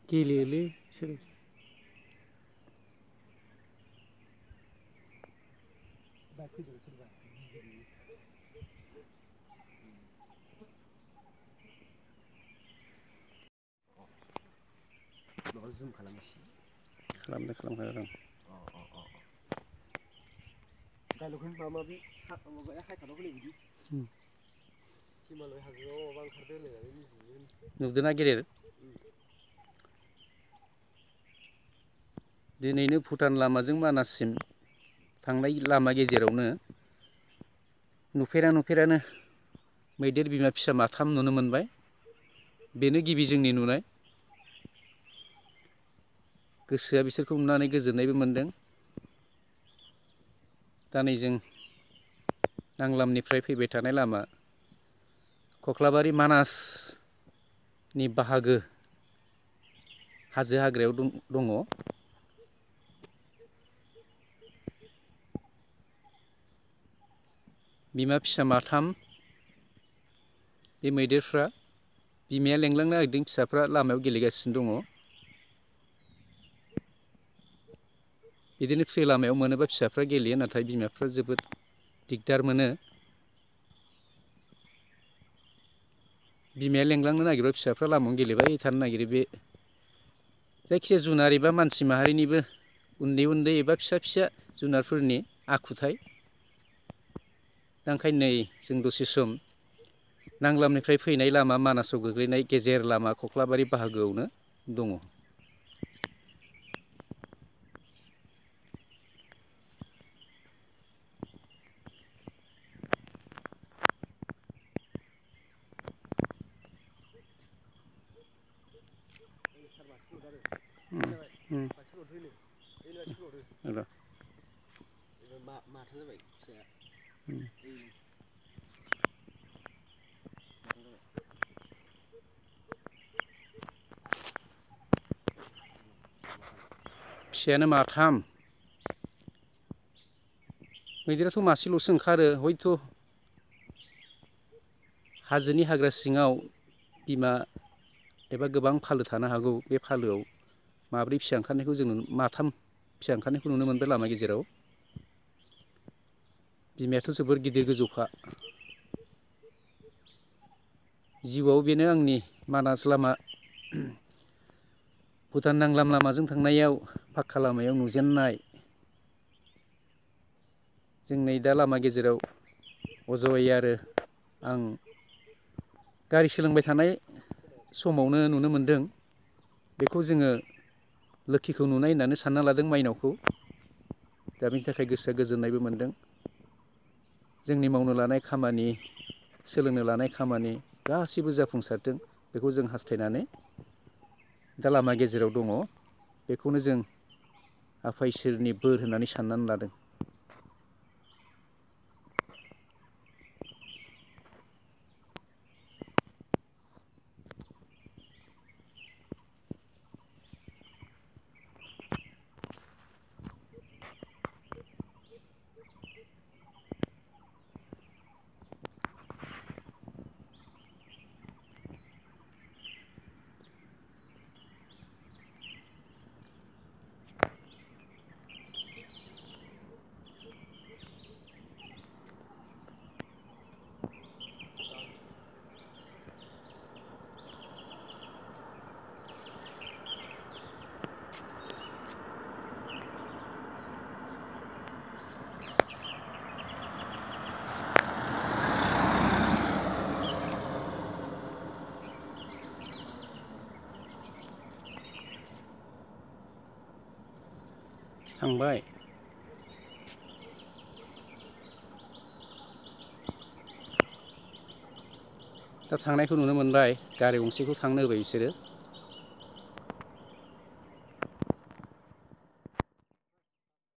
गेलेयोलै बिसोरो जुम खालामनोसै खालामखागोन आं डाइलगखौनो माबा माबि माबाया हाइखालाव होनाय बायदि हिमालय हाजोआव माबा ओंखारदो होनलायनानै निजिनो नुदोंना गेदेर दिनैनो भुटान लामाजों मानाससिम थांनाय लामा गेजेरावनो नुफेरानो मैदेर बिमा फिसा माथाम नुनो मोनबाय बेनो गिबि जोंनि नुनाय गोसोआ बिसोरखौ नुनानै गोजोननायबो मोनदों दा नै जों नांलामनिफ्राय फैबाय थानाय लामा कख्लाबारि मानासनि बाहागो हाजो हाग्रायाव दङ बिमा फिसा माथाम बे मैदेरफ्रा बिमाया लेंलांनो नागिरदों फिसाफ्रा लामायाव गेलेगासिनो दङ बिदिनो फ्रि लामायाव मोनोबा फिसाफ्रा गेलेयो नाथाय बिमाफ्रा जोबोद दिगदार मोनो बिमाया लेंलांनो नागिरबा फिसाफ्रा लामायावनो गेलेबाय थानो नागिरो बे जायखिजाया जुनार एबा मानसि माहारिनिबो उन्दै एबा फिसा जुनारफोरनि आखुथाय दा ओंखायनो नै जों दसे सम नांलामनिफ्राय फैनाय लामा मानासाव गोग्लैनाय गेजेर लामा कख्लाबारि बाहागोआवनो दङ माथाम जाबाय फिसाया फिसायानो माथाम मैदेराथ' मासेल'सो ओंखारो हयथ' हाजोनि हाग्रा सिङाव बिमा एबा गोबां फालो थानो हागौ बे फालोआव माब्रै फिसा ओंखारनायखौ जों माथाम फिसा ओंखारनायखौ नुनो मोनबाय लामा गेजेराव बिमायाथ' जोबोर गिदिर गोजौखा जिउआव बेनो आंनि मानास लामा भुटान नांलाम लामाजों थांनायाव पाक्का लामायाव नुजेननाय जों नै दा लामा गेजेराव अजय आरो आं गारि सोलोंबाय थानाय समावनो नुनो मोनदों बेखौ जोङो लोक्षिखौ नुनाय होननानै सानना लादों माइनावखौ दा बेनि थाखाय गोसोआ गोजोननायबो मोनदों जोंनि मावनो लानाय खामानि सोलोंनो लानाय खामानि गासिबो जाफुंसारदों बेखौ जों हास्थायनानै दा लामा गेजेराव दङ बेखौनो जों आफा इसोरनि बोर होननानै साननानै लादों थांबाय दा थांनायखौ नुनो मोनबाय गारि गंसेखौ थांनो होबाय बिसोरो